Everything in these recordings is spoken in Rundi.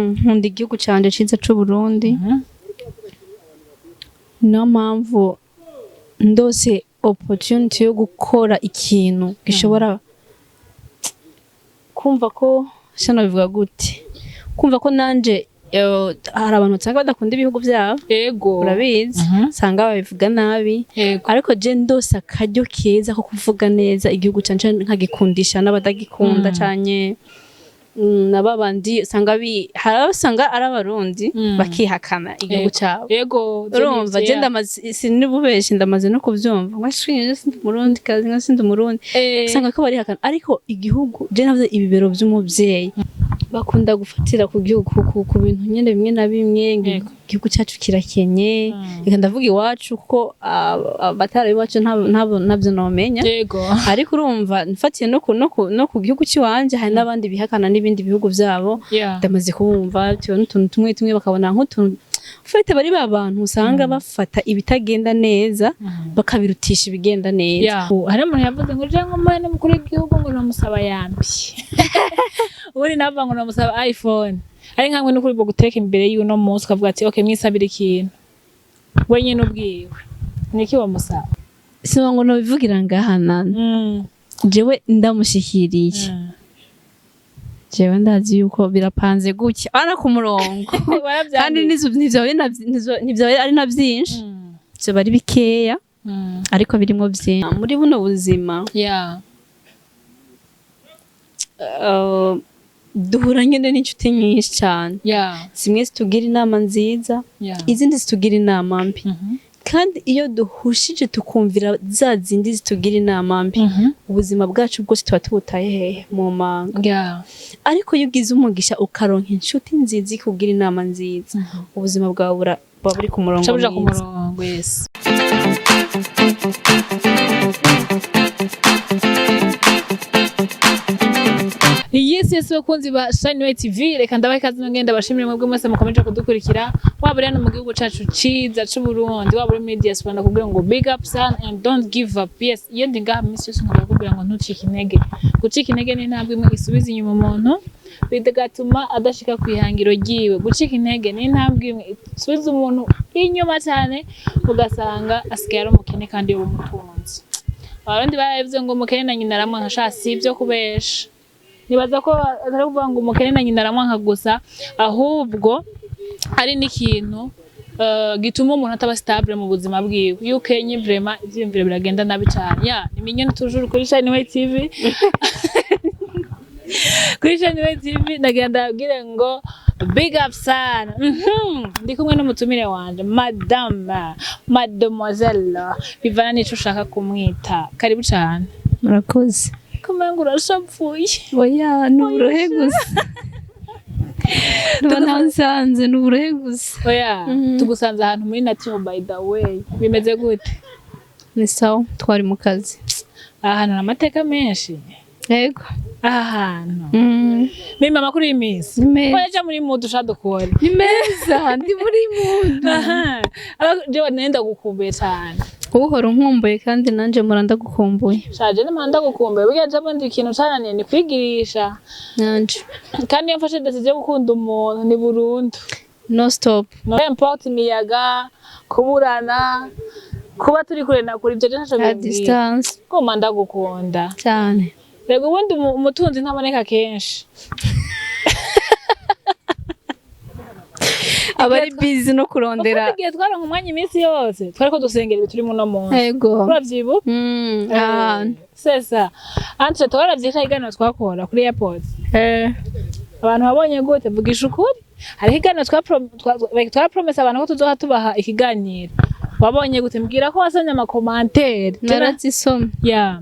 Nkunda igihugu canje ciza c'Uburundi, niyo mpamvu ndose opportunity yo gukora ikintu gishobora kumva ko sha, nobivuga gute, kumva ko nanje hari abantu usanga badakunda ibihugu vyabo. Urabizi, usanga babivuga nabi. Ariko je ndose akaryo keza ko kuvuga neza igihugu canje, nkagikundisha n'abadagikunda, canke na babandi usanga hari abo usanga ari Abarundi bakihakana igihugu cabo. Urumva, je ndamaze, sinibubeshi, ndamaze no kuvyumva ngo shwi, sindi Umurundi kazi, ngo sindi Umurundi. Usanga ko barihakana, ariko igihugu, je navuze ibibero vy'umuvyeyi, bakunda gufatira ku gihugu, ku bintu nyene bimwe na bimwe, ngo igihugu cyacu kirakenye. Reka ndavuga iwacu kuko abatari iwacu ntabyo nomenya. Ariko urumva, mfatiye no ku gihugu cy'iwanje, hari n'abandi bihakana n'ibindi bihugu vyabo. Ndamaze kubumva bitewe n'utuntu tumwe tumwe, bakabona nk'utuntu ufite, bari ba bantu usanga bafata ibitagenda neza bakabirutisha ibigenda neza. Yeah. Hari umuntu yavuze ngo je ngo mwana mukuru w'igihugu ngo namusaba yambi, ubundi navuga ngo namusaba iPhone. Ari nkamwe n'ukuri bwo gutereka imbere y'uno munsi, ukavuga ati: "Okay, mwisabira ikintu wenyine ubwiwe", niki wamusaba? Siba ngo nobivugira ngaha nana. Jewe ndamushikiriye, jewe ndazi yuko birapanze gutya ana ku murongo, kandi ntivyo ari na vyinshi, vyoba ari bikeya, ariko birimwo vyinshi muri buno buzima. Duhura nyene n'inshuti nyinshi cane. Zimwe zitugira inama nziza, izindi zitugira inama mbi. Kandi iyo duhushije tukumvira za zindi zitugira inama mbi, ubuzima bwacu bwose tuba tubutaye hehe? Mu manga. Ariko iyo ugize umugisha ukaronka inshuti nziza ikugira inama nziza, ubuzima bwawe buba buri ku murongo Buca buja ku mwiza. murongo, yes. Yes, bakunzi ba Shine Way TV, reka ndabaha ikaze nongeye ndabashimire mwebwe mwese mukomeje kudukurikira, waba uri hano mu gihugu cacu ciza c'u Burundi, waba uri muri diaspora. Ndakubwira ngo big up son and don't give up. Yes, iyo ndi ngaha minsi yose nkabakubwira ngo ntucike intege. Gucika intege ni intambwe imwe isubiza inyuma umuntu, bigatuma adashika ku ihangiro ryiwe. Gucika intege ni intambwe imwe isubiza umuntu inyuma cyane, ugasanga asigaye ari umukene kandi yoba umutunzi. Abarundi barabivuze ngo umukene na nyina aramwanka. Sha, si ibyo kubesha. Nibaza ko atari kuvuga ngo umukene na nyina aramwanka gusa, ahubwo ari n'ikintu gituma umuntu ataba stable mu buzima bwiwe. Iyo ukenye, vraiment ivyiyumviro biragenda nabi cane. Ya ni Mignonne, toujours kuri Shine Way TV. Kuri Shine Way TV ndagira ndabwire ngo big up sana. Ndi kumwe n'umutumire wanje, madame, mademoiselle, bivana n'ico ushaka kumwita. Karibu cane. Murakoze. Kumenga urashavuye. Oya, ni uburohe gusa. Nuba ntansanze, ni uburohe gusa. Oya. Tugusanze ahantu muri nature. By the way, bimeze gute? Ni sawa, twari mu kazi. Aha hantu hari amateka menshi. Yego. Aha hantu. Mimi, amakuru y'iminsi? Ni meza. Ko yaja muri mood, ushadukore. Ni meza, ndi muri mood. Aha. Jewe nenda gukumbuye cane. Uhora unkumbuye, kandi nanje mpora ndagukumbuye. Shaje nimba ndagukumbuye, burya je bundi ikintu cananiye ni kwigirisha. Nanje. Kandi iyo mfashe décision yo gukunda umuntu, ni burundu. No stop. No importe imiyaga, kuburana, kuba turi kure na kure, ivyo je ntaco A bimbwira. distance. Koma ndagukunda. Cyane. Rego ubundi umutunzi ntaboneka kenshi. Aba ari busy no kurondera. Ubundi igihe twaronka umwanya iminsi yose, twariko dusengera ibi turimo uno munsi. Yego. Uravyibuka? Ahantu. Sesa entre twaravyita iganiro twakora kuri airport. Abantu babonye gute? Vugisha ukuri, hariho iganiro like, twarapromesa abantu ko tuzoha tubaha ikiganiro. Wabonye gute? Mbwira ko wasomye ama commentaires. Narazisomye. Ya,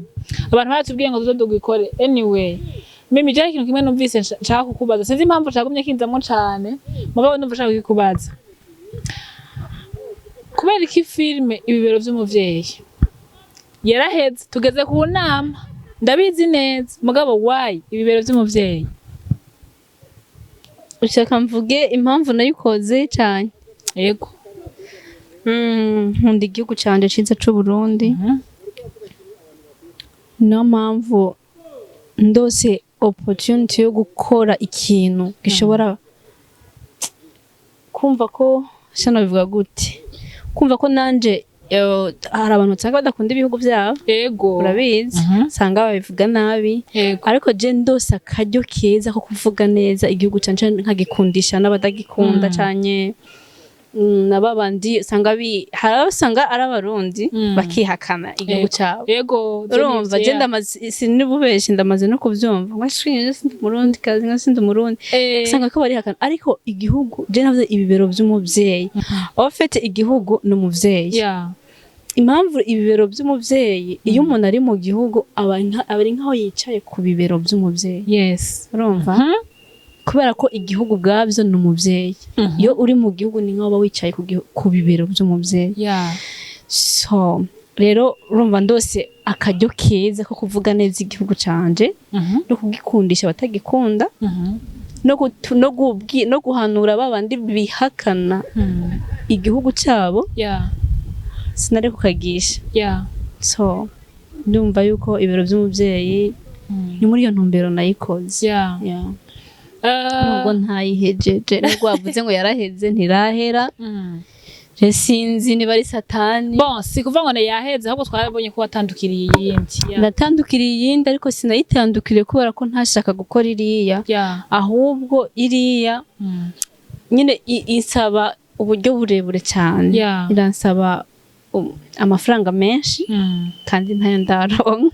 abantu baratubwiye ngo tuzo tugikore. Anyway, mimi je ikintu kimwe numvise nshaka kukubaza, sinzi impamvu cagumye kinzamwo cane, mugabo numva nshaka kukikubaza: kubera iki filime Ibibero vy'umuvyeyi yaraheze, tugeze ku nama? Ndabizi neza, mugabo why Ibibero vy'umuvyeyi? Ushaka mvuge impamvu nayikoze cyane? Yego. Nkunda igihugu canje ciza c'u Burundi. Niyo mpamvu ndose opportunity yo gukora ikintu gishobora Kumva ko shano bivuga gute, kumva ko nanje hari abantu usanga badakunda ibihugu byabo. Urabizi, usanga babivuga nabi. Ariko je ndose akaryo keza ko kuvuga neza igihugu canje, nkagikundisha n'abadagikunda, canke na babandi usanga hari abo usanga ari Abarundi bakihakana igihugu cabo. Urumva, je ndamaze, sinibubeshe, ndamaze no kuvyumva ngo shwi, sindi Umurundi kazi, ngo sindi Umurundi. Usanga ko barihakana, ariko igihugu, je navuze ibibero vy'umuvyeyi. En fait, igihugu ni umuvyeyi. Impamvu ibibero by'umuvyeyi, iyo umuntu ari mu gihugu aba ari nkaho yicaye ku bibero by'umuvyeyi. Urumva, kubera ko igihugu ubwabyo ni umuvyeyi. Iyo uri mu gihugu ni nkaho uba wicaye ku bibero by'umuvyeyi. So rero urumva, ndose akaryo keza ko kuvuga neza igihugu canje no kugikundisha abatagikunda, no guhanura babandi bihakana igihugu cyabo, sinari kukagisha. So ndumva yuko ibiro by'umuvyeyi ni muri iyo ntumbero nayikoze. Yeah. Nubwo ntayihejeje, nubwo wavuze ngo yaraheze, ntirahera. Je sinzi niba ari Satani. Bon, si kuvuga ngo yaheze, ahubwo twarabonye ko watandukiriye iyindi. Natandukiriye iyindi, ariko sinayitandukiriye kubera ko ntashaka gukora iriya. Ahubwo iriya nyine isaba uburyo burebure cyane. Iransaba amafaranga menshi kandi ntayo ndaronka.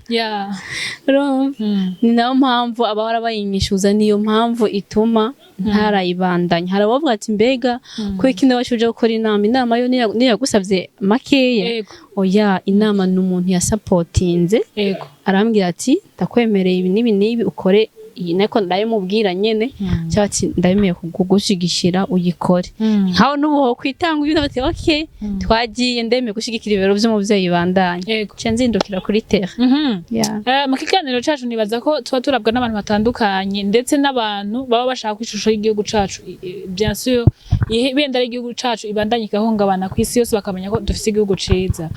Urumva? Ni nayo mpamvu abahora bayinyishuza, niyo mpamvu ituma ntarayibandanya. Hari abavuga ati: "Mbega ko iki nawe uje gukora inama?" Inama yo niyagusavye makeya? Oya, inama ni umuntu yasapotinze, arambwira ati: "Ndakwemereye ibi n'ibi n'ibi, ukore iyi." Nako ndabimubwira nyene, cyangwa ati: "Ndabemeye kugushigikira, uyikore." Nkaho n'ubu ho kwitanga ibintu bati: "Okay, twagiye, ndemeye gushigikira ibiro vy'umuvyeyi, bandanye." Nca nzindukira kuri terre. Yeah. Mu kiganiro cacu nibaza ko tuba turabwa n'abantu batandukanye, ndetse n'abantu baba bashaka ko ishusho y'igihugu cacu, bien sûr, ibendera ry'igihugu cacu ibandanye igahungabana ku isi yose, bakamenya ko dufise igihugu ciza.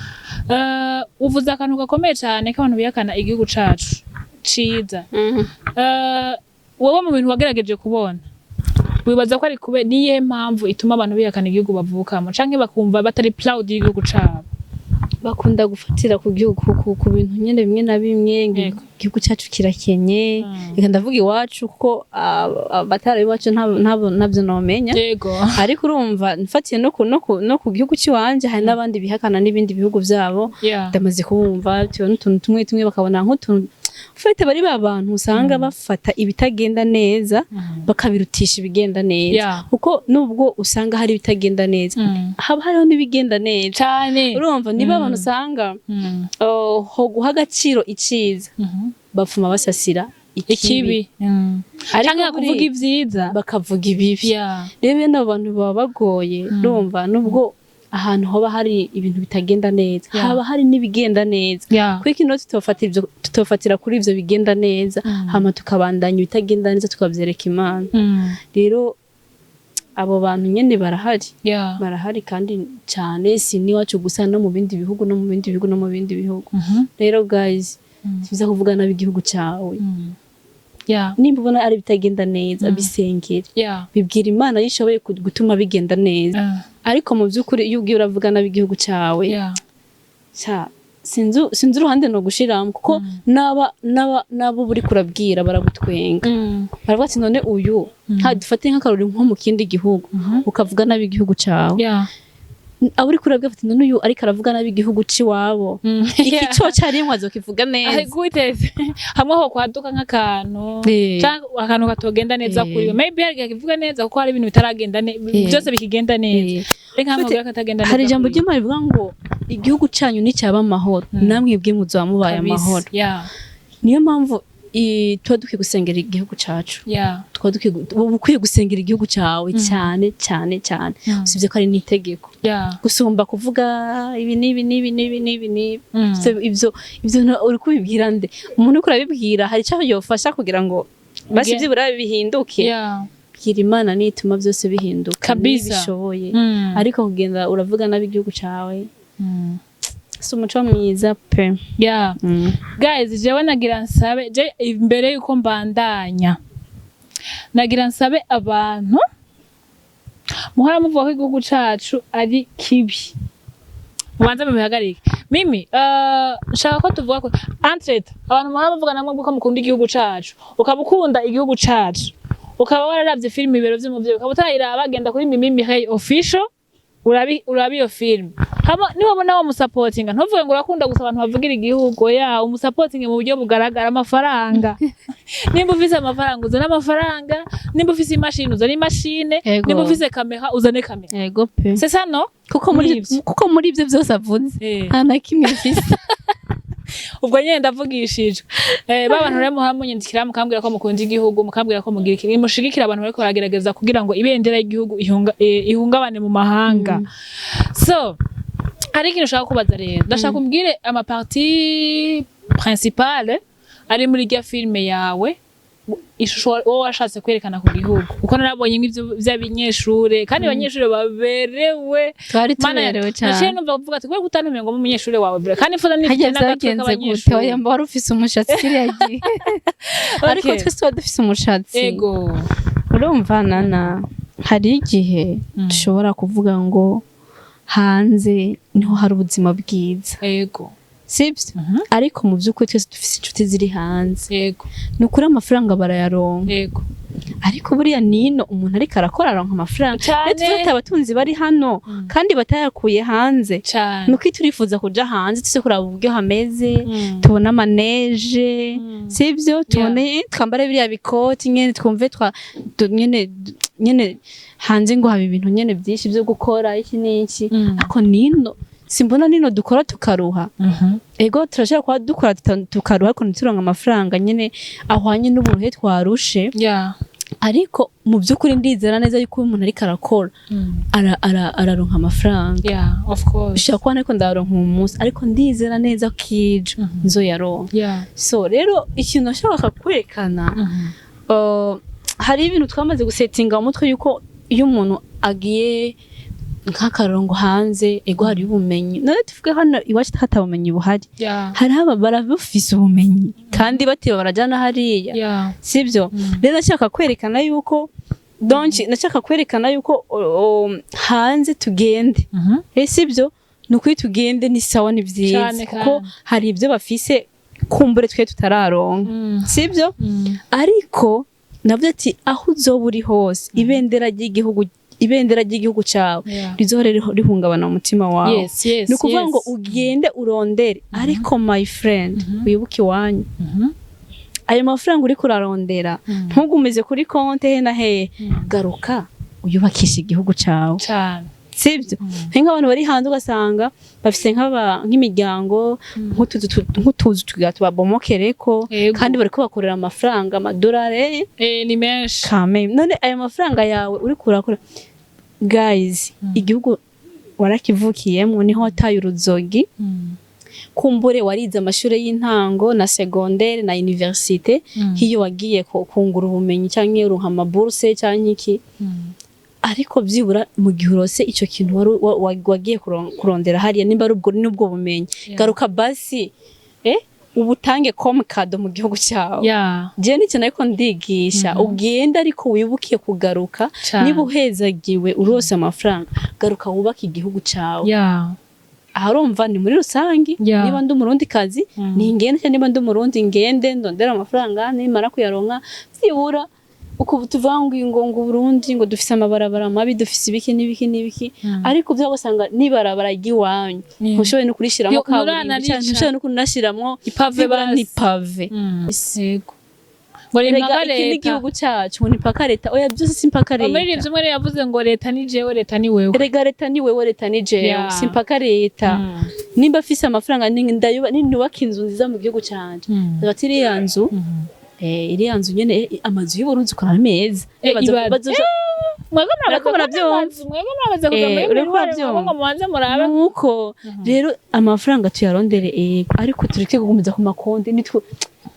Uvuze akantu gakomeye cane k'abantu bihakana igihugu cacu ciza. Wowe mu bintu wagerageje kubona, wibaza ko ari kube niyihe mpamvu ituma abantu bihakana igihugu bavukamo, canke bakumva batari proud y'igihugu cabo? Bakunda gufatira ku gihugu, ku bintu nyene bimwe na bimwe, ngo igihugu cyacu kirakenye. Reka ndavuga iwacu, kuko abatari iwacu ntabyo nomenya. Ariko urumva, mfatiye no ku gihugu cy'iwanje, hari n'abandi bihakana n'ibindi bihugu byabo. Ndamaze kubumva bitewe n'utuntu tumwe tumwe, bakabona nk'utuntu ufite, bari ba bantu usanga bafata ibitagenda neza bakabirutisha ibigenda neza. Kuko nubwo usanga hari ibitagenda neza, haba hariho n'ibigenda neza. Cane. Urumva, niba abantu usanga ho guha agaciro iciza, bapfuma basasira ikibi. Ikibi. Ariko Canke kuvuga ivyiza bakavuga ibibi. Rero bene abo bantu baba bagoye. Urumva, nubwo ahantu hoba hari ibintu bitagenda neza, haba hari n'ibigenda neza. Kuko ino tutofatira kuri ivyo bigenda neza, hama tukabandanya ibitagenda neza tukavyereka Imana. Rero abo bantu nyene barahari. Barahari kandi cyane, si n'iwacu gusa, no mu bindi bihugu, no mu bindi bihugu, no mu bindi bihugu. Rero guys, si byiza kuvuga nabi igihugu cyawe. Nimba ubona ari ibitagenda neza, bisengere, bibwira Imana yo ishoboye gutuma bigenda neza. Ariko mu by'ukuri, iyo ugiye uravuga nabi igihugu cyawe, sha, sinzi uruhande no gushiramo, kuko naba nabo uri kurabwira baragutwenga, baravuga ati: "None uyu nta." Dufate nk'akarori, nko mu kindi gihugu ukavuga nabi igihugu cyawe, abo uri kurabwira ati: "None uyu ariko aravuga nabi igihugu c'iwabo, iki co carimwe azokivuga neza?" Gute hamwe ho kwaduka nk'akantu canke akantu katogenda neza kuri we, maybe hari igihe kivuga neza, kuko hari ibintu bitaragenda byose bikigenda neza, ariko hamwe katagenda neza Hari ijambo kuri we. ry'Imana rivuga ngo igihugu cyanyu nicyaba amahoro, namwe bwe muzoba mubaye amahoro. Niyo mpamvu tuba dukwiye gusengera igihugu cacu. Tuba dukwiye uba ukwiye gusengera igihugu cyawe cyane cyane cyane, usibye ko ari n'itegeko, gusumba kuvuga ibi n'ibi n'ibi n'ibi n'ibi n'ibi. Ivyo uri kubibwira nde? Umuntu uriko urabibwira, hari icyo yofasha kugira ngo basi byibura bihinduke? Bwira Imana nituma byose bihinduka. Nibishoboye. Ariko kugenda uravuga nabi igihugu cawe si umuco mwiza pe. Guys, jewe nagira nsabe, je imbere yuko mbandanya, nagira nsabe abantu Muhora muvuga ko igihugu cacu ari kibi, mubanze mubihagarike. Mimi, nshaka ko tuvuga ko entre abantu muhora muvuga namwe ko mukunda igihugu cacu, ukaba ukunda igihugu cacu, ukaba wararavye filime Ibibero vy'Umuvyeyi, ukaba utayiraba, genda kuri Mimi Mireille Official urabi iyo filime. Hama niwabona wamusapotinga, ntuvuge ngo urakunda gusa abantu bavugira igihugu ya umusapotinge mu buryo bugaragara, amafaranga. Nimba ufise amafaranga, uzane amafaranga. Nimba ufise imashini, uzane imashine. Nimba ufise kamera, uzane kamera. Ego pe. C'est ça, no? Kuko muri Nivyo. Kuko muri ibyo byose avuze, nta na kimwe mfise. Ubwo nyene ndavugishijwe. Ba bantu rero muhora munyandikira mukambwira ko mukunda igihugu, mukambwira ko mugira iki, mushigikira abantu bariko baragerageza kugira ngo ibendera y'igihugu ihungabane mu mahanga. So hari ikintu ushaka kubaza rero, ndashaka umbwire ama parties principales ari muri rya filime yawe, ishusho wowe washatse kwerekana ku gihugu, kuko narabonye nk'ivyo vy'abinyeshure, kandi abanyeshure baberewe. Twari Mana, tuberewe naciye cyane. numva kuvuga ati kubera utantumiye ngo mbe umunyeshure wawe bre, kandi mfuza Harya nifite n'agatwe vyagenze gute? k'abanyeshure. Oya, mba wari ufise umushatsi kiriya gihe, ariko twese tuba dufise umushatsi. Urumva nana, hari igihe dushobora kuvuga ngo hanze niho hari ubuzima bwiza, sibyo? Ariko mu by'ukuri twese dufise inshuti ziri hanze. Ni ukuri amafaranga barayaronka. Ariko buriya nino umuntu ariko arakora aronka amafaranga. Cane. Rero tufate abatunzi bari hano kandi batayakuye hanze. Ni uko turifuza kuja hanze tuze kuraba uburyo hameze, tubone amaneje, sibyo? Tubone twambare biriya bikoti nyene, twumve twa nyene hanze ngo haba ibintu nyene byinshi byo gukora iki n'iki. Ariko nino simbona nino dukora tukaruha. Ego, turashobora kuba dukora tukaruha, ariko ntituronke amafaranga nyene ahwanye n'uburuhe twarushe. Ariko mu by'ukuri ndizera neza yuko iyo umuntu ariko arakora araronka amafaranga. Yeah, of course. Bishobora kuba ariko ndayaronka uyu munsi, ariko ndizera neza ko ejo nzoyaronka. So rero ikintu nashaka kwerekana, hari ibintu twamaze gusetinga mu mutwe yuko iyo umuntu agiye nk'akarongo hanze, ego hari ubumenyi. None tuvuge hano iwacu hata bumenyi buhari? Hariho aba barabufise ubumenyi kandi bateba barajana hariya, sibyo? Rero nashaka kwerekana yuko, donc nashaka kwerekana yuko hanze tugende, sibyo? Ni ukuri tugende, ni sawa, ni byiza, kuko hari ibyo bafise kumbure twe tutararonka, sibyo? Ariko navuze ati aho uzoba uri hose, ibendera ry'igihugu cyawe rizohore rihungabana mu mutima wawe. Yes. Ni ukuvuga ngo ugende urondere, ariko my friend, wibuke iwanyu. Ayo mafaranga uriko urarondera, ntugumize kuri konte he na hehe. Garuka uyubakisha igihugu cyawe, sibyo? Nk'abantu bari hanze ugasanga bafise nk'imiryango, nk'utuzu tugira tubabomokereko, kandi bariko bakorera amafaranga, amadolari. Ni menshi. Kame none ayo mafaranga yawe uriko urakora, guys, igihugu warakivukiyemo, niho wataye uruzogi. Kumbure warize amashuri y'intango na secondaire na université, hiyo wagiye kungura ubumenyi cyangwa uronka ama bourse cyangwa iki. Ariko byibura mu gihe urose icyo kintu wari wagiye kurondera hariya, nimba ari ubwo n'ubwo bumenyi, garuka basi ubutange comme cadeau mu gihugu cyawe. Jewe nicyo nariko ndigisha: ugende ariko wibuke kugaruka. Niba uhezagiwe urose amafaranga, garuka wubake igihugu cyawe. Aharumva ni muri rusangi. Niba ndi Umurundi kazi, ningende, cyangwa niba ndi Umurundi, ngende ndondera amafaranga. Nimara kuyaronka, byibura uko tuvuga ngo Burundi ngo dufise amabarabara mabi, dufise ibiki n'ibiki n'ibiki, ariko byo usanga nibarabara ry'iwanyu ntushoboye no kurishiramo Yo, kaburimbo, nturanarica. canke ntushoboye no kunashiramwo Ipave byibura basi. ni pavé. Yego. Ngo ni Erega impaka iki ni leta. igihugu cyacu, ngo ni mpaka leta. Oya, byose si mpaka leta. Umuririmbyi umwe rero yavuze ngo leta ni jewe, leta ni wewe. Erega leta ni wewe, leta ni jewe, si mpaka leta. Nimba afise amafaranga, ninubaka inzu nziza mu gihugu canje, ati iriya nzu, iriya nzu nyene, amazu y'Uburundi ukuntu ari meza. Ibaze. Mwebwe murabaza Uriko kubona muravyumva? amazu, mwebwe murabaza kuja muri Uriko miroir, uravyumva? mwebwe ngo mubanze murabe. Nuko rero amafaranga tuyarondere, ego, ariko tureke gugumiza ku makonti. Nitwe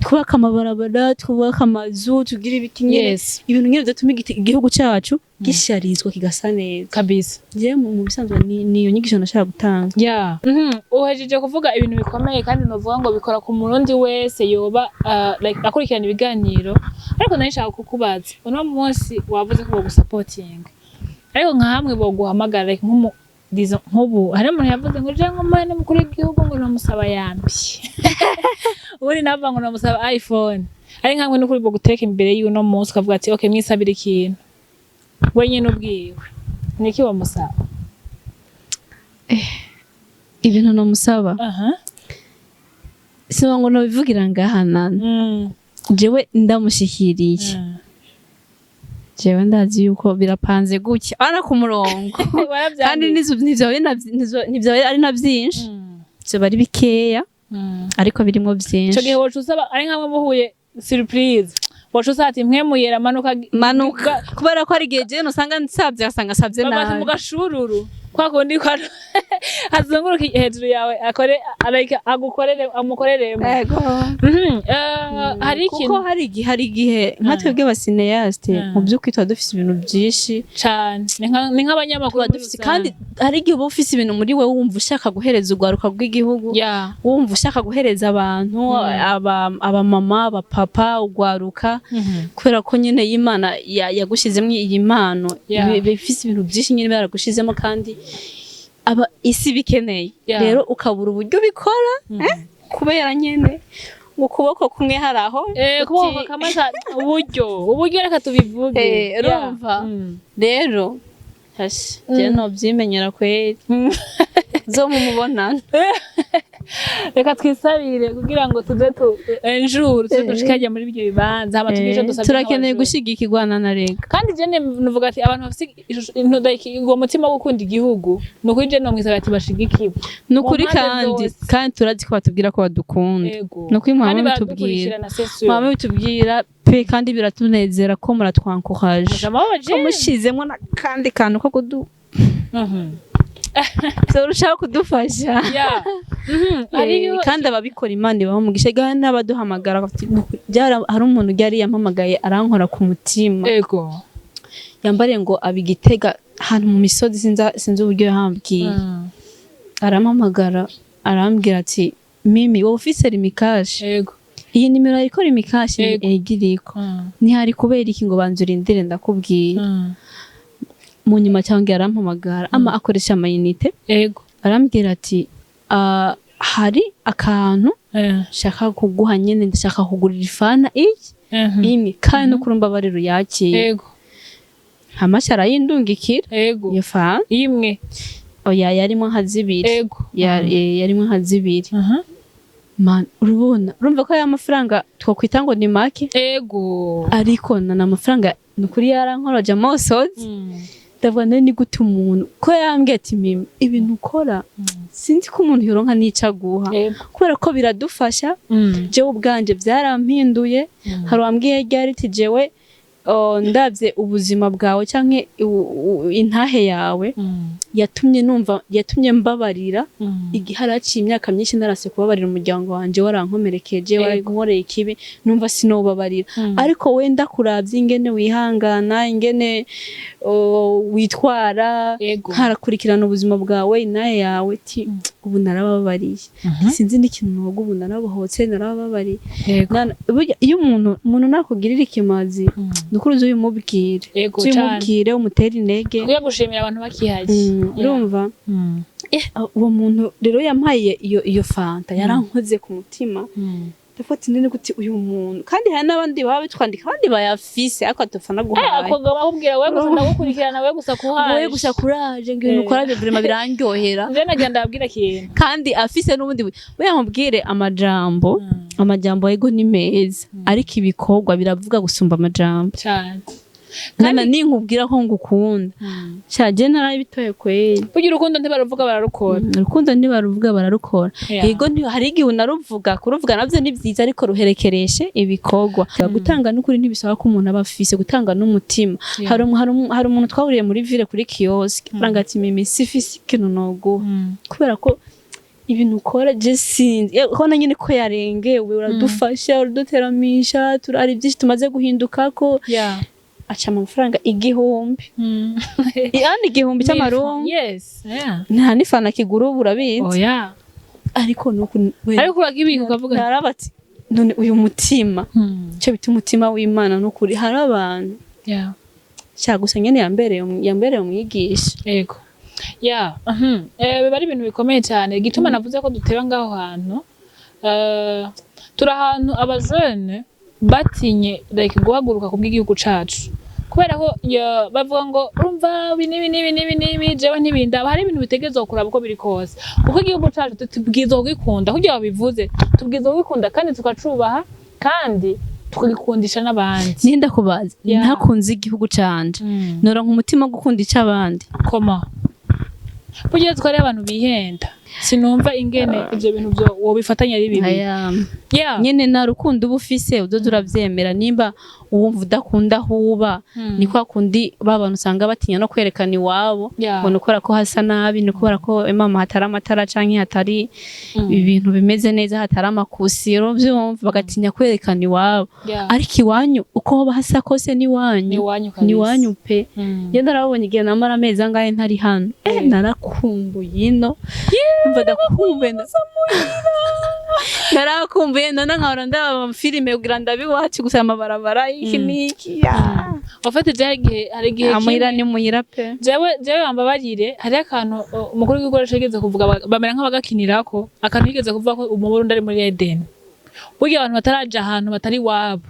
twubaka amabarabara, twubaka amazu, tugire ibiki nyene, ibintu nyene vyotuma igihugu cacu gisharizwa kigasa neza. Kabisa. Jewe mu bisanzwe niyo nyigisho nashaka gutanga. Yeah. Uhejeje kuvuga ibintu bikomeye, kandi novuga ngo bikora ku Murundi wese yoba like akurikirana ibiganiro. Ariko nari nshaka kukubaza, uno munsi wavuze ko bagusapotinga, Ariko nka hamwe boguhamagara, like nk'umu, disons, nk'ubu hari umuntu yavuze ngo je nk'umwana mukuru w'igihugu ngo namusaba yambi, ubundi navuga ngo namusaba iPhone. Ari nkamwe n'ukuri bogutereka imbere y'uno munsi, ukavuga ati: "Okay, mwisabira ikintu wenyine ubwiwe," niki wamusaba? Ibintu nomusaba, siba ngo nobivugira ngaha nana. Jewe ndamushikiriye, jewe ndazi yuko birapanze gutya ana ku murongo, kandi ntivyo ari na vyinshi, vyoba ari bikeya, ariko birimwo Ico vyinshi. gihe woca usaba, ari nkamwe muhuye surprise, woca usaba ati: "Mpwemuyera manuka." Manuka, kubera ko hari igihe jewe usanga nsavye, agasanga nsavye Baba mu nabi. gashururu kwa kundi kwa azunguruka hejuru yawe, akore, like agukorere, amukoreremo. Ego. Hari Kuko ikintu hari igihe nka twebwe aba cinéastes, mu by'ukuri tuba dufise ibintu byinshi. Cane, ni nk'abanyamakuru Tuba muri dufise rusange. Kandi hari igihe uba ufise ibintu muri wewe, wumva ushaka guhereza urwaruka rw'igihugu, wumva ushaka guhereza abantu, abamama, abapapa, urwaruka, kubera ko nyine y'Imana yagushizemo iyi mpano. Bifise ibintu byinshi nyine baragushizemo, kandi aba isi bikeneye. Rero ukabura uburyo ubikora, kubera nyine mu kuboko kumwe hari aho Kuboko kamwe uburyo reka tubivuge. Urumva? Rero hashi je nobyimenyera kweri, zo mumubonana. Reka twisabire kugira ngo tuze tu un jour tuze dushikajya muri ibyo bibanza, hama tugire ico dusabye Turakeneye nk'abajura. gushigikirwa na rega. Kandi je nuvuga ati abantu bafise like uwo mutima wo gukunda igihugu, ni ukuri je nomwisabira ati bashigikiwe Ni ukuri. Mu mpande Kandi zose. kandi turazi ko batubwira ko badukunda. Ni ukuri, Kandi mwama bitubwira. baradukurikirana, c'est sûr. Mwama bitubwira pe, kandi biratunezera ko muratwankoraje, Mujama w'abaje. ko mushizemo n'akandi kantu ko kudu byorushaho kudufasha. Hariyo Kandi ababikora, Imana ibaha umugisha. Kandi n'abaduhamagara bafite, hari umuntu yari yampamagaye arankora ku mutima. Yambariye ngo aba Igitega ahantu mu misozi, sinzi uburyo yahambwiye. Arampamagara, arambwira ati: "Mimi, wowe ufise Lumicash, iyi nimero ariko Lumicash egiriko, ntihari kubera iki? Ngo banza urindire ndakubwiye." Mu nyuma cyangwa arampamagara, ama akoresha amayinite, arambwira ati: "Ah, hari akantu nshaka kuguha nyene, ndashaka kugurira ifana iyi imwe, kandi no kurumba bariro yakira." Hamashi arayindungikira iyo fana. Imwe? Oya, yarimo nka zibiri. Yarimo nka zibiri. Man, urubona, urumva ko aya mafaranga twakwita ngo ni make, ariko na amafaranga ni ukuri yarankoroje amosozi. Ndavuga none ni gute umuntu ko yambwiye ati: "Mimi, ibintu ukora sinzi ko umuntu yoronka n'ico aguha, kubera ko biradufasha." Jewe ubwanje byarampinduye. Hari uwambwiye ryari ati: "Jewe, oh, ndavye ubuzima bwawe canke intahe yawe yatumye numva, yatumye mbabarira igihe haraciye imyaka myinshi narase kubabarira umuryango wanje warankomerekeje, warankoreye ikibi, numva sinowubabarira. Ariko wenda kuravye ingene wihangana, ingene, oh, witwara, nkarakurikirana ubuzima bwawe, inahe yawe, ti ubu narababariye. Sinzi n'ikintu noga, ubu narabohotse, narababariye." Burya iyo umuntu nakugirira ikimazi, nukuri uze ubimubwire. Uze ubimubwire, umutere intege. Kuya gushimira abantu bakihaje. Urumva? Uwo muntu rero yampaye iyo fanta yarankoze ku mutima. Ndafata none gute uyu muntu? Kandi hari n'abandi baba bitwandika, abandi bayafise ariko atopfa naguhaye. Ako bakubwira we gusa ndagukurikirana, we gusa kuhaje. Wowe gusa kuraje, ngo ibintu ukora vraiment birandyohera. Nje nagira ndababwira ikintu. Kandi afise n'ubundi we yamubwire amajambo, amajambo yego ni meza, ariko ibikorwa biravuga gusumba amajambo. Cyane. Nana ninkubwira ko ngukunda sha, je narabitoye kweri. Burya urukundo ntibaruvuga, bararukora. Urukundo ntibaruvuga, bararukora. Yego, hari igihe unaruvuga, kuruvuga navyo ni vyiza, ariko ruherekereshe ibikorwa. Gutanga n'ukuri ntibisaba ko umuntu aba afise, gutanga n'umutima. Hari umuntu twahuriye muri ville kuri kiosque, aranga ati: "Mimi, sifise ikintu noguha, kubera ko ibintu ukora je sinzi." Ubona nyine ko yarengewe: "Uradufasha, uraduteramisha, hari byinshi tumaze guhindukako." Aca amafaranga 1000, yani 1000 cy'amarundi. Yes. Yeah. Nta n'ifana kigura ubu, urabizi. Oya. Ariko nuko Ariko urakibika ukavuga. Naraba ati none uyu mutima, icyo bita umutima w'Imana, n'ukuri hari abantu. Sha, gusa nyene yambereye umwigisha. Ego ya, biba ari ibintu bikomeye cyane. Igituma navuze ko duteba ngaho hantu, turi ahantu abajene batinye like guhaguruka kubw'igihugu cacu, kubera ko bavuga ngo urumva ibi n'ibi n'ibi n'ibi n'ibi, jewe ntibindaba. Hari ibintu bitegerezwa kuraba uko biri kose, kuko igihugu cacu tubwirizwa kugikunda. Kugira babivuze, tubwirizwa kugikunda kandi tukacubaha kandi tukagikundisha n'abandi. Ninda kubaza, ntakunze igihugu canje, noronka umutima wo gukunda ic'abandi? Koma burya twari abantu bihenda, sinumva ingene ivyo bintu vyo wobifatanya ari bibiri. Aya. Ya. Nyene nta rukundo uba ufise, uzoza uravyemera. Nimba uwumva udakunda aho uba, ni kwa kundi ba bantu usanga batinya no kwerekana iwabo, ngo ni ukubera ko hasa nabi, ni ukubera ko mama hatari amatara canke hatari ibintu bimeze neza, hatari amakusi, uvyumva, bagatinya kwerekana iwabo. Ariko iwanyu uko hoba hasa kose ni iwanyu. Ni iwanyu kabisa. Ni iwanyu pe. Iyo narabonye igihe namara amezi angahe ntari hano, narakumbuye ino. Umva, ndakumbuye, narakumbuye. None nkahora ndaba amafilime kugira ndabe iwacu gusa, amabarabara, iki n'iki ya. Wafate je hari igihe Amuhira kimwe ni muhira pe. Jewe bambabarire, hariho akantu umukuru w'igihugu wacu yigeze kuvuga, bamera nk'abagakinirako. Akantu yigeze kuvuga ko mu Burundi ari muri Eden. Burya abantu bataraja ahantu batari iwabo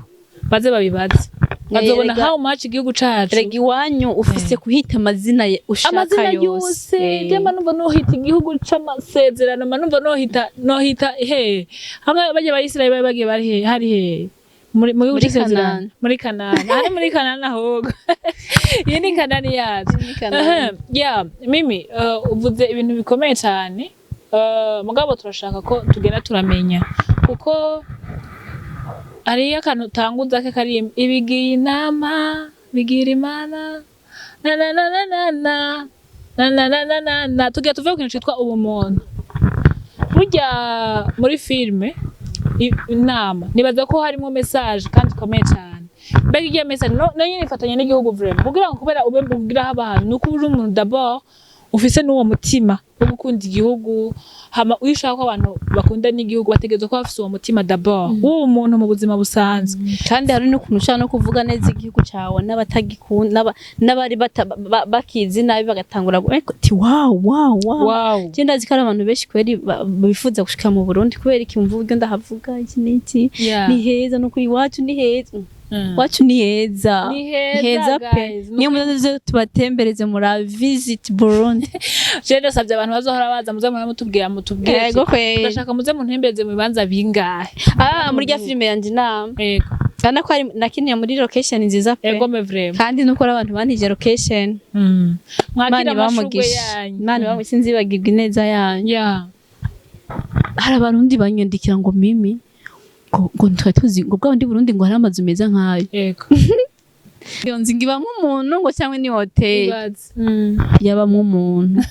baze babibaze, bazobona how much igihugu cacu. Rega iwanyu ufise kuhita amazina ushaka Amazina yose. Yose. Je mba numva nohita igihugu c'amasezerano, mba numva nohita he hamwe bajya abayisirayeli bari bagiye, bari he, hari he muri mu gihugu Muri c'isezerano? Kanani. Muri Kanani, aha ni muri Kanani, ahubwo iyi ni Kanani yacu. Ni Kanani. Aha, ya Mimi, uvuze ibintu bikomeye cyane. Mugabo turashaka ko tugenda turamenya, kuko hariyo akantu utanguza ke kari ibigiye inama bigira imana na na na na na na na na na na na na. Tugira tuve ku kintu citwa ubumuntu. Burya muri filime inama nibaza ko harimo message kandi ikomeye cyane. Mbega igiye message no nyine ifatanya n'igihugu vraiment, kugira ngo kubera ube ubwiraho abantu nuko uri umuntu d'abord ufise n'uwo mutima wo gukunda igihugu. Hama iyo ushaka ko abantu bakunda n'igihugu, bategerezwa kuba bafise uwo mutima d'abord w'uwo muntu mu buzima busanzwe. Kandi hari n'ukuntu ushobora no kuvuga neza igihugu cyawe n'abatagikunda, n'abari bakizi nabi bagatangura ati wow, wow, wow. Wow. Je ndazi ko hari abantu benshi kweri bifuza gushika mu Burundi kubera iki mvuga uburyo ndahavuga iki n'iki. Ni heza, nuko iwacu ni heza. Iwacu ni heza. Ni heza, pe. guys. Niyo muze tubatembereze muri Visit Burundi. Je ndasabye abantu bazohora baza, muze muramutubwira, mutubwire. Yego kweri. Ndashaka muze muntembereze mu bibanza bingahe. Ah, muri rya filime yanje inama, Yego. kana ko ari nakiniye muri location nziza pe. Yego me vraiment. Kandi nuko ari abantu bantije location. Mwakira Imana amashurwe ibamugisha. yanyu. Imana ibamugisha, sinzibagirwa ineza yanyu. Hari abarundi banyandikira ngo Mimi, ngo twari tuzi ngo bwa bundi Burundi ngo hari amazu meza nk'ayo. Iyo nzu ngo ibamwo umuntu ngo cyangwa ni hoteli? Ibaze. Yabamwo umuntu.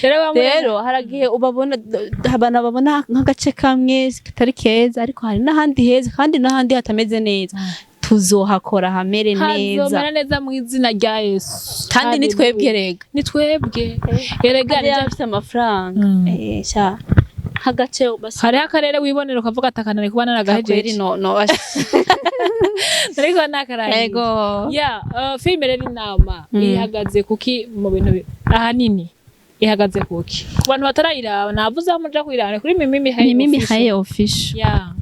Rero bamwe Rero haragihe ubabona, abantu babona nk'agace kamwe katari keza, ariko hari n'ahandi heza kandi n'ahandi hatameze neza tuzohakora hamere neza. Hazomera neza mu izina rya Yesu. Kandi ni twebwe rega. Ni twebwe erega. Hari abafite amafaranga. Sha, nk'agace basi. Hariho akarere wibonera ukavuga ati akanani kuba Kweri. naragahejeje. No no. Ariko nakarangiye. Ego. Ya, filime rero inama ihagaze kuki mu bintu ahanini ihagaze kuki ku bantu batarayiraba? Navuze aho muja kuyiraba ni kuri Mimi Mihaye Mimi Official. Mihaye Official. Ya.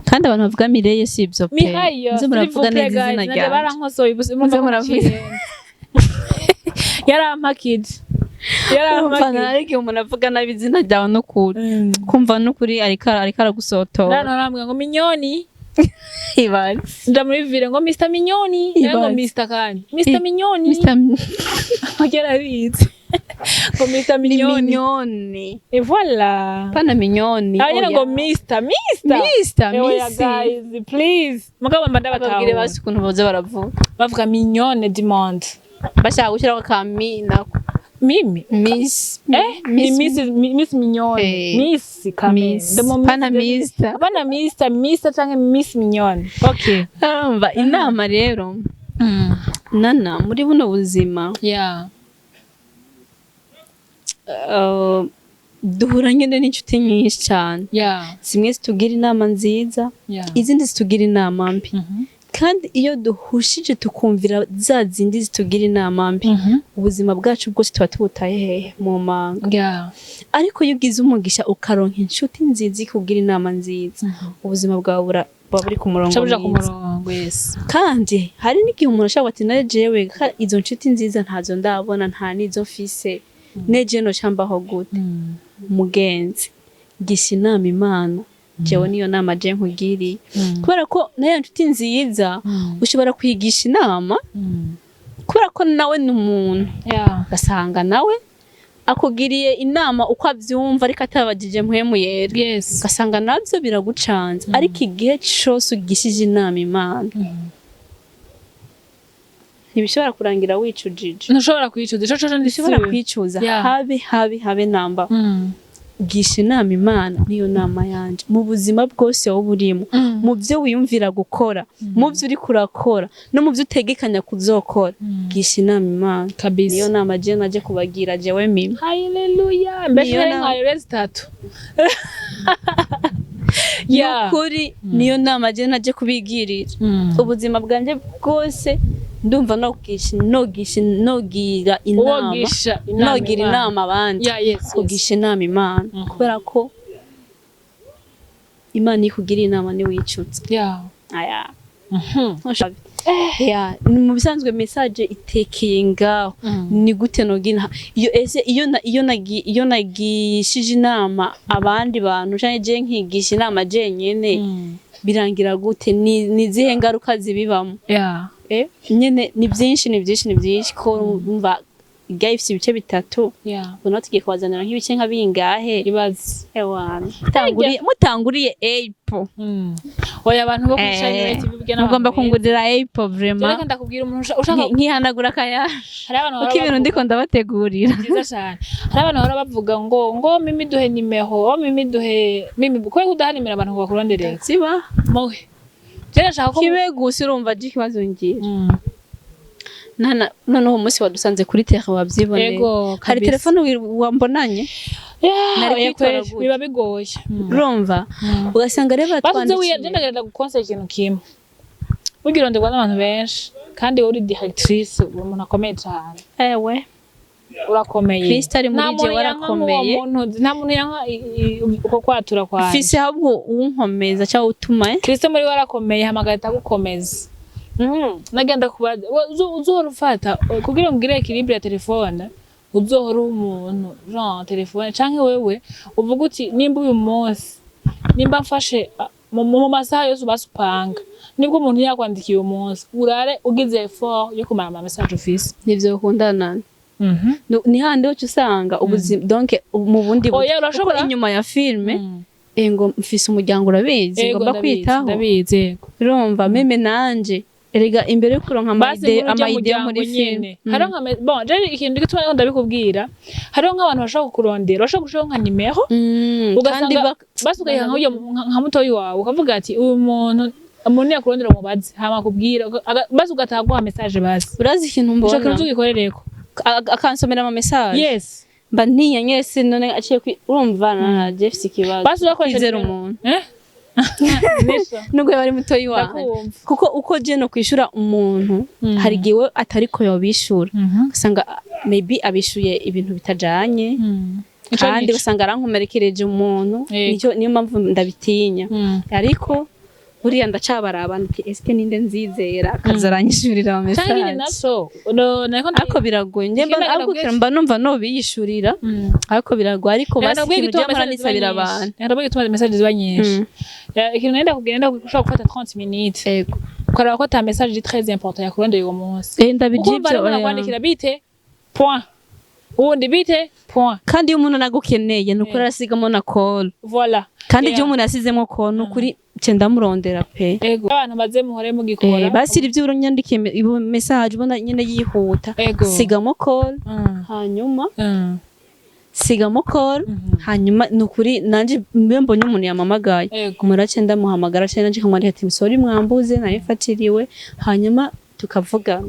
Kandi abantu bavuga Mireye si ibyo pe. Mihaye. Muze muravuga neza izina ryanjye. Barankosoye. Muze muravuga. Yarampakije. Kumva Yarampakije. nariko umuntu avuga nabi izina ryawe n'ukuri, kumva n'ukuri ariko aragusotora. Rano arambwira ngo Minyoni. Ibaze. Nja muri ville ngo Mr Minyoni. Nawe ngo Ibaze. Mr kandi Mr Minyoni. Mr. Yarabizi ngo Mr Ni Minyoni. Minyoni. Et voilà. Pana Minyoni. Aho nyine Oya. ngo Mr Mr. Mr. Oya. Miss. Guys, please, mugabo mba Babwire ndabatahura. basi ukuntu boza baravuga. Bavuga Mignone du monde. Bashaka gushyiraho ka mi nako. Mimi. Miss. Ni Miss, Miss Mignone. Eh. Miss Kame. Miss. Pana Mr. Pana Mr Mr canke Miss Mignone, okay. Urumva inama rero, nana muri buno buzima, duhura nyine n'inshuti nyinshi cyane. Zimwe zitugira inama nziza, izindi zitugira inama mbi. Kandi iyo duhushije tukumvira za zindi zitugira inama mbi, ubuzima bwacu bwose tuba tubutaye hehe? Mu manga. Ariko iyo ugize umugisha ukaronka inshuti nziza ikugira inama nziza, ubuzima bwawe buba buri ku murongo Buca buja ku mwiza. murongo, yes. Kandi hari n'igihe umuntu ashobora ati: "Na jewe izo nshuti nziza ntazo ndabona, nta n'izo mfise, neje noca mbaho gute?" Mugenzi, gisha inama Imana. Jewe niyo nama je nkugiriye, kubera ko nayo nshuti nziza ushobora kwigisha inama, kubera ko nawe ni umuntu, ugasanga nawe akugiriye inama uko abyumva ariko atabagije Mpwemu Yera, ugasanga nabyo biragucanze. Ariko igihe cose ugishije inama Imana, ntibishobora kurangira wicujije. Ntushobora kwicuza ico coco. Ntishobora kwicuza. Habe habe habe namba. Gisha inama Imana, niyo nama yanje mu buzima bwose wowe urimo, mu byo wiyumvira gukora, mu byo uriko urakora, no mu byo utegekanya kuzokora. Gisha inama Imana. Kabisa. Niyo nama je naje kubagira, jewe Mimi. Haleluya, mbese Niyo hari nama. nka rero zitatu. Yeah. Nukuri niyo nama je naje kubigirira. Ubuzima bwanje bwose ndumva nogisha nogisha nogira inama, Wogisha inama nogira Imana. inama abandi kugisha inama Imana, kubera ko Imana ikugira inama niwicutse. Aya. Ya, ni mu bisanzwe message itekeye ngaho. Ni gute nogira iyo? Ese iyo nagishije inama abandi bantu canke je nkigisha inama jenyene, birangira gute? Ni zihe ngaruka zibibamo? Nyene ni byinshi, ni byinshi, ni byinshi, ko umva irya ifise ibice bitatu. Ubu tugiye kubazanira nk'ibice nka bingahe? Ibaze. Ewana, mutanguriye Apple. Oya, abantu bo kuri Shine TV burya n'abantu Mugomba beza. kungurira Apple vraiment. Reka ndakubwira, umuntu ushaka Nkihanagura akaya hari abantu uko bahora ibintu ndiko ndabategurira. Byiza cyane. Hari abantu bahora bavuga ngo "Mimi, duhe nimero, oh, Mimi, duhe Mimi." Kubera ko udaha nimero abantu ngo bakuronderere? Siba Muhe, je ndashaka ko kibe gusa. Urumva je ikibazo ngira, nana noneho umunsi wadusanze kuri terre wabyiboneye. Ego. Hari Kabisa. telefone wambonanye nari oya, kwitora kweli, gute? Biba bigoye. Urumva, ugasanga rero Basuze wiya. batwandikiye. Je ndagenda gukonsera ikintu kimwe: burya uronderwa n'abantu benshi, kandi wowe uri directrice, uri umuntu akomeye cyane. Ewe. Urakomeye. Kristo ari muri Nta jewe, muntu yanka nk'uwo arakomeye. muntu, nta muntu yanka uko kwatura kwanje. Mfise ahubwo uwunkomeza cyangwa utuma Kristo muri we arakomeye, hamagara atagukomeza. Nagenda kubaza, uzohora ufata kugira ngo ugire équilibre ya telefone, uzohora uri umuntu genre telefone canke wewe uvuga uti: "Nimba uyu munsi nimba mfashe mu masaha yose ubasupanga, nibwo umuntu yakwandikiye uyu munsi, urare ugize effort yo kumara ama message ufise." Nivyo ukundana. Ni handi hoca usanga ubuzima, donc mu bundi buryo. Oya, urashobora- Kuko inyuma ya filme, ngo mfise umuryango, urabizi, Ego, ngomba ndabizi, kwitaho. Ndabizi, yego. Urumva, même nanje erega imbere yo kuronka Basi ama idées, muri urya ama idées yo muryango muri nyene filme. Hariho nka bon, je ikintu gituma ariko ndabikubwira, hariho nk'abantu bashobora kukurondera, bashobora gushiraho nka nimero, Kandi ugasanga basi ugayiha nka mutoyi wawe, ukavuga ati: "Uyu muntu yakurondera umubaze," hama akubwira, basi ugataha guha message basi. Urazi ikintu Ico mbona? kintu tugikorereko. Akansomera ama message, Yes. mba ntinya nyese none aciye kwi urumva na Jeff ikibazo Basi urakoresha kwizera nimero. umuntu Eh? Nisho. Nubwo yaba ari mutoyi wanje. Ndakumva. Kuko uko je no kwishura umuntu, hari igihe we atariko yobishura, ugasanga maybe abishuye ibintu bitajanye, Ico kandi nico. ugasanga arankomerekereje umuntu. Yego. Nicyo niyo mpamvu ndabitinya. Ariko buriya ndacabaraba nti: "Eske ninde nzizera akaza aranyishurira ama Canke ikindi message?" naco no nariko Ariko biragoye. Njye mba Ikindi ariko nakubwiye- mba numva nobiyishurira, ariko biragoye. Ariko basi Ndabwiye ikintu igituma je mpora message ziba nisabira nyinshi. abantu. Ndabwiye igituma message ziba nyinshi. Ikintu nenda kubwira, nenda ushobora gufata 30 minutes ukaraba ko ta message iri très important yakurondeye uwo munsi. Ndabije Ukumva ivyo. arimo Oya. nakwandikira "bite", point, uwundi "bite", point. Kandi iyo umuntu anagukeneye ni ukuri arasigamo na call. Voilà. Kandi Yeah. iyo umuntu yasizemo call, ni ukuri nce ndamurondera pe. Ego, abantu baze muhore mugikora. Basi ivyo uranyandikiye message ubona nyene yihuta, Ego. sigamo call, hanyuma sigamo call, hanyuma ni ukuri nanje mbe mbonye umuntu yamamagaye, murace ndamuhamagara cyane, nanje nkamwandika ati: "Sorry, mwambuze, nari mfatiriwe," hanyuma tukavugana.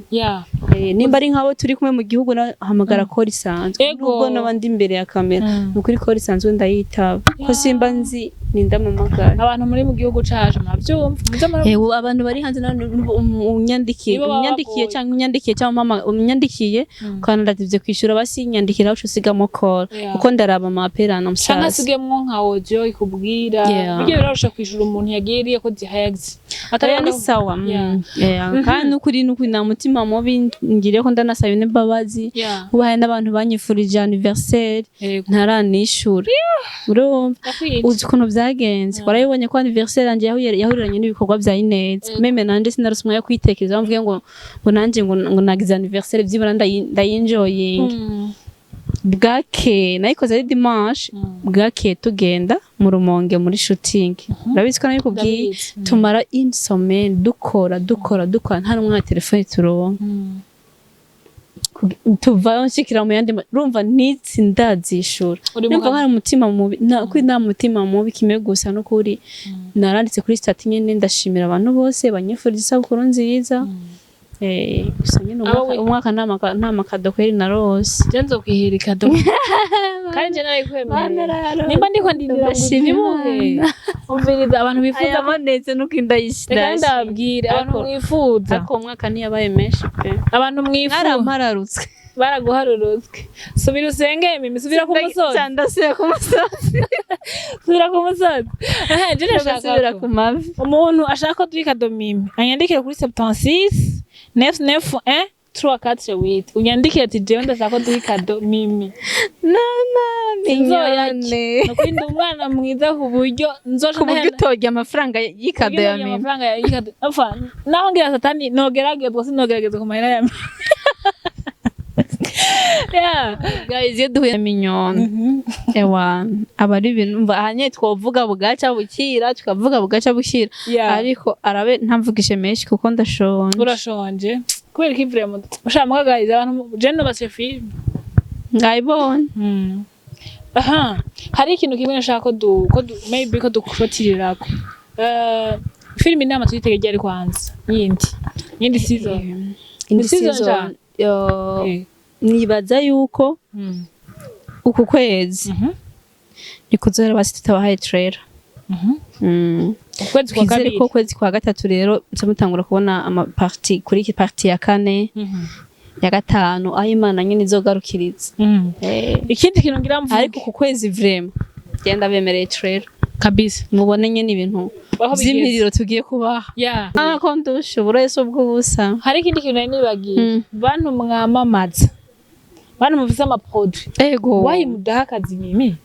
Nimba ari nk'abo turi kumwe mu gihugu, nahamagara call isanzwe. Ego. Nubwo n'abandi imbere ya kamera, ni ukuri call isanzwe ndayitaba ko simba nzi. Nindamamagara. Abantu muri mu gihugu cacu muravyumva, muze Ewe, abantu bari hanze unyandikiye, Nibo baba unyandikiye bagoye. Cyangwa unyandikiye, cyangwa mama unyandikiye, kandi ndavye kwishura, basi nyandikira uco usigamo call, kuko ndaraba amaperano canke musaza. Asigemo nka audio ikubwira. Bijya biroroshe kwishura umuntu yagiye iriye ko direct atari Oya, ni sawa. Yeah. Kandi nukuri nta mutima mubi ngiriye ko, ndanasaba n'imbabazi kuba hari n'abantu banyifurije anniversaire ntaranishura, urumva? Ndakwica. Uzi ukuntu byagenze, warabibonye ko anniversaire yanjye yahuriranye n'ibikorwa bya Ineza. Même nanje sinarose umwanya wo kwitekereza mvuge ngo nanje ngo nagize anniversaire, byibura ndayinjoyinga. Bwake nayikoze ari dimanche, bwake tugenda mu Rumonge muri shooting, urabizi ko nabikubwiye. Ndabizi. Tumara une semaine dukora, dukora, dukora, nta n'umwanya wa telefone turonka. Tuvayo nshikira mu yandi urumva nitsi ndazishura. Uri mu Numva kazi. hari umutima mubi, kuri nta mutima mubi kimwe gusa, n'ukuri naranditse kuri statut nyene, ndashimira abantu bose banyifuriza isabukuru nziza. Gusa nyene Abo umwaka nta ma cadeau kweri narose. Je nzokwihera i cadeau, kandi je narayikwemereye nimba ndiko ndindira ngo Ndashima ubyibuhe. Imana. Umviriza, abantu bifuza ko Ayabonetse nuko indayishira. Reka ndababwire abantu mwifuza. Ariko uwo mwaka ntiyabaye menshi pe. Abantu mwifuza. Mwarampararutse. Baraguharurutswe. Subira usenge, Mimi, subira ku musozi. Ndasubiye ku musozi. Subira ku musozi. Aha, je ndashaka Ndasubira ko ku mavi. Umuntu ashaka ko duha i cadeau Mimi anyandikire kuri 76 991 3 4 8, unyandikire ati: "Jewe ndashaka ko duha i cadeau Mimi." Nana. Sinzoyarya. Mignonne. Nukuri ndi umwana mwiza ku buryo nzoca Ku buryo utorya amafaranga y'i cadeau ya Mimi. Amafaranga y'i cadeau. Enfin, naho ngira satani nogeragezwa, sinogeragezwa ku mahera ya Mimi. Yeah. Guys, iyo duhuye na Mignonne, ewa, aba ari ibintu mva ahanye twovuga bugaca bukira, tukavuga bugaca bukira. Ariko arabe ntamvugishe menshi kuko ndashonje. Urashonje kubera ko ivure ushaka mukagariza abantu. Je nubatse film. Ngayibonye. Aha hari ikintu kimwe nashaka ko maybe ko dukotirirako. Film inama tuyitege ryari kwanza, yindi season? Indi Ni season? Season nibaza yuko uku kwezi nikuzohera basi tutabahaye trailer. Ukwezi kwa Twizere kabiri. ko ukwezi kwa gatatu rero muca mutangura kubona ama partie, kuri iki partie ya kane, ya gatanu, aho Imana nyine izogarukiriza. Ikindi kintu ngira mvuge. Ariko ku kwezi vraiment genda bemereye trailer. Kabisa. Mubone nyine ibintu Aho bigeze. vy'imiriro tugiye kubaha. Ko ndusha uburese bw'ubusa. Hari ikindi kintu nari nibagiye. Bantu mwamamaza, bantu mufise ama produit, wayi mudaha akazi Mimi?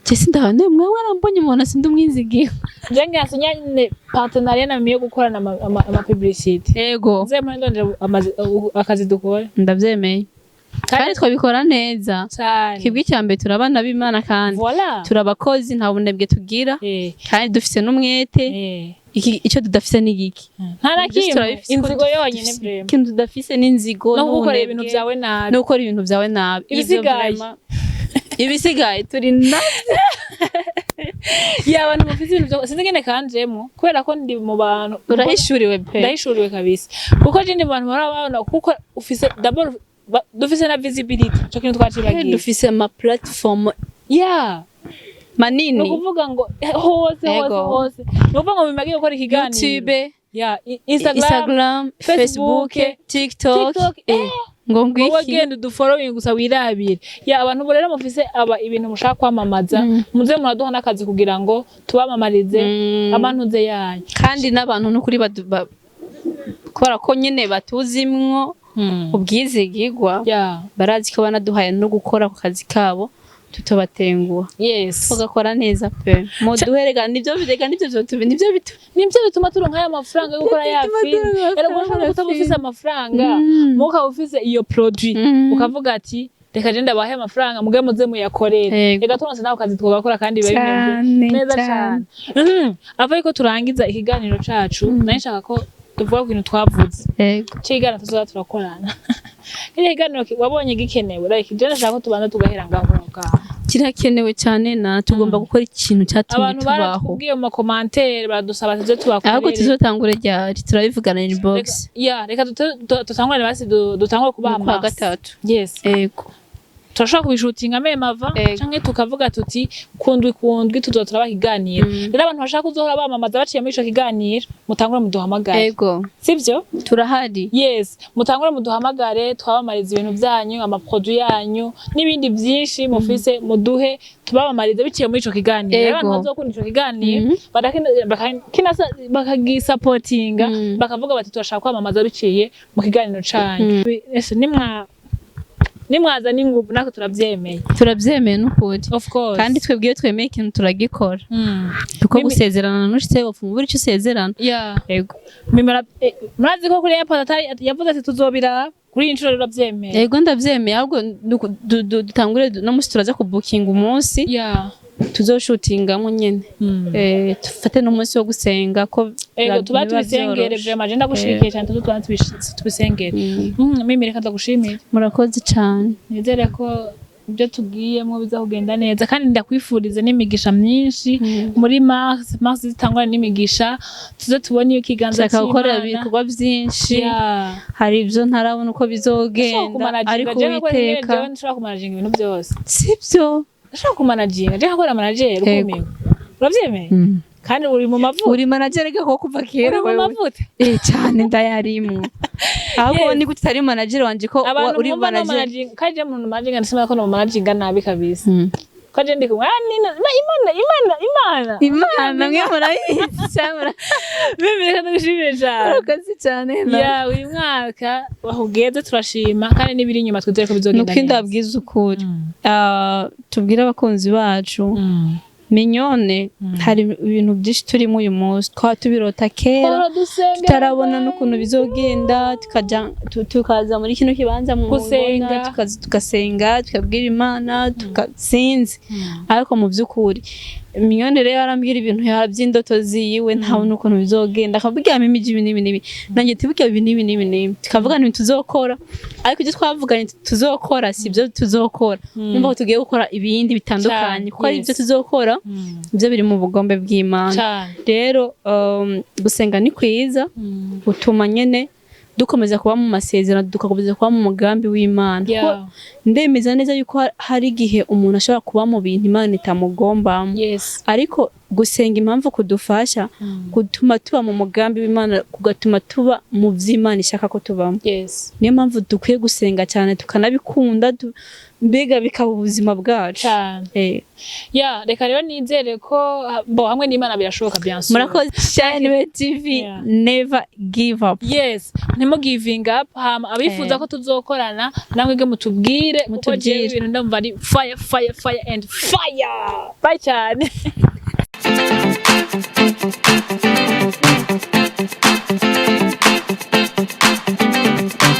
Je sindabone mwe warambonye umuntu sindi umwizigiwe. Je ngira sinyane partenariat na Mimi yo gukorana ama publicité. Nze muri ndondera akazi dukora. Ndavyemeye, kandi twabikora neza. Cyane. Kibwe icya mbere, turi abana b'Imana kandi Voilà. turi abakozi, nta bunebwe tugira, kandi dufise n'umwete. Icyo tudafise ni igiki? Nta na Byose kimwe. turabifise, ko Inzigo yonyine vraiment. Ikintu tudafise n'inzigo. No gukora n'ubunebwe, ibintu byawe nabi. No gukora ibintu byawe nabi. Ivyo Ibisigaye. vraiment, ibisigaye turi na Ya, abantu mufise ibintu byo sinzi ngene kanjemo, kubera ko ndi mu bantu Urahishuriwe pe. Ndahishuriwe kabisa, kuko je ndi mu bantu bahora babona, kuko ufise d'abord dufise na visibility, ico kintu twacibagiye. Dufise ama platform manini. Ni ukuvuga ngo hose hose, hose, ni ukuvuga ngo bimagiye gukora ikiganiro. YouTube, Instagram, Instagram, Facebook, Facebook, TikTok, TikTok, ngo wowe ngwiki. Genda udufollowing gusa wirabire. Ya, abantu bo rero mufise aba ibintu mushaka kwamamaza, muze muraduha n'akazi kugira ngo tubamamarize amantuze yanyu. Kandi n'abantu n'ukuri kubera ko nyine batuzimwo ubwizigigwa, barazi ko banaduhaye no gukora ku kazi kabo tutobatenguha. Tugakora neza pe, muduhe rega nibyo, rega nibyo nibyo bitu Nibyo bituma turonka aya mafaranga yo gukora ya Bituma film. turonka Erega urashobora kutaba ufise amafaranga, mukaba ufise iyo produit, ukavuga ati: "Reka je ndabahe amafaranga, muge muze muyakorere." Reka turonse nawe kazi twogakora kandi biba bimeze neza Cane. cane. Ava yuko turangiza ikiganiro cacu, nari nshaka ko tuvuga ku kintu twavuze c'ikiganiro tuzoza turakorana. Kiriya kiganiro wabonye gikenewe, like je ndashaka ko tubanza tugahera ngaho muri ako kantu. Kirakenewe cyane, na tugomba gukora ikintu cyatumye Abantu tubaho. baratubwiye mu ma commentaires, baradusaba tuze tubakorere. Ahubwo tuzotangure ryari? Turabivugana inbox. Ya, reka dutangure basi, dutangure kubaha Mu kwa Mars. gatatu. Yes. Ego. Turashobora kubishutinga même avant, Ego. canke tukavuga tuti kundwi kundwi tuzoba turabaha ikiganiro. Rero abantu bashaka kuzohora bamamaza baciye muri ico kiganiro, mutangure muduhamagare. Ego. Sivyo? Turahari. Yes, mutangure muduhamagare, twabamariza ibintu byanyu, amaproduit yanyu n'ibindi byinshi mufise, muduhe tubamamarize biciye muri ico kiganiro. Rero abantu bazokunda ico kiganiro, bakagisapotinga, bakavuga bati turashaka kwamamaza biciye mu kiganiro canyu. Ese nimwaza n'inguvu, natwe turavyemeye. Turabyemeye n'ukuri. Of course. Kandi twebwe iyo twemeye ikintu turagikora, kuko gusezerana nushitse wopfa ubura ico usezerana. Ego. Mimara murazi ko kuri airport atari yavuze ati tuzobira kuri iyi nshuro, rero uravyemeye? Ego, ndavyemeye. Ahubwo dutangure no musi turaza kubukinga umunsi tuzoshutingamo nyene. Dufate n'umunsi wo gusenga ko Ego, tuba biba tubisengere. vyoroshe. Vraiment, je ndagushigikiye cyane, tuze tuba tubisengere. Mimi, reka ndagushimire. Murakoze cane. Nizere ko ibyo tugiyemo biza kugenda neza, kandi ndakwifuriza n'imigisha myinshi muri mars. Mars zitangwa n'imigisha, tuze tubone iyo ikiganza Nshaka gukora cy'Imana. ibikorwa vyinshi. Hari ivyo ntarabona uko bizogenda, ariko Uwiteka. Jewe nshobora kumanaginga ibintu byose. Sivyo? Ndashobora kumanaginga, je nkakora manager. Ego. Ukumiwe, uravyemeye? Kandi uri mu mavuta. Uri manager ko kuva kera. Uri mu Wewe. mavuta. Cyane, ndayarimwo. Ahubwo Yes. ni gute utari manager wanje ko Abantu uri mwumva no manager? managing, kandi je muntu managinga, ndasema ko no managinga nabi kabisa. Ko je ndi kumwe, ah, nina Imana, Imana, Imana. Imana mwe murayizi cyangwa? Mimi, reka ndagushimire cyane. Murakoze cyane. Ya, uyu mwaka wahugeze turashima, kandi n'ibiri inyuma twizere ko bizogenda Nuko neza. ndabwiza ukuri. Ah, tubwire abakunzi bacu, Mignone, hari ibintu byinshi turimo uyu munsi twaba tubirota kera, Twahora dusengera, tutarabona n'ukuntu bizogenda, tukaja tukaza muri kino kibanza mu Gusenga. mbona, tukaza tugasenga, tukabwira Imana, tukasinzi. Ariko mu by'ukuri Mignone rero arambwira ibintu by'indoto ziwe, ntabona ukuntu bizogenda, akabwira mimi ibi n'ibi n'ibi, nanjye tubuke ibi n'ibi n'ibi n'ibi, tukavuga ibintu tuzokora, ariko ibyo twavuganye tuzokora si ibyo tuzokora. Numva ko tugiye gukora ibindi bitandukanye, kuko ari ibyo tuzokora, ibyo biri mu bugombe bw'Imana. Rero gusenga ni kwiza, gutuma nyene dukomeza kuba mu masezerano, tugakomeza kuba mu mugambi w'Imana. Kuko ndemeza neza yuko hari igihe umuntu ashobora kuba mu bintu Imana itamugombamo, ariko gusenga impamvu kudufasha gutuma tuba mu mugambi w'Imana, kugatuma tuba mu vy'Imana ishaka ko tubamo. Niyo mpamvu dukwiye gusenga cyane, tukanabikunda, mbega bikaba ubuzima bwacu. Ya, reka rero nizere ko bo hamwe n'Imana birashoboka, bien sûr. Murakoze. Shine We TV, never give up. Yes, ntimu giving up. Hama abifuza ko tuzokorana namwe, ge mutubwire, kuko Mutubwire. jewe ibintu ndumva ari fire, fire, fire and fire. Bye cyane.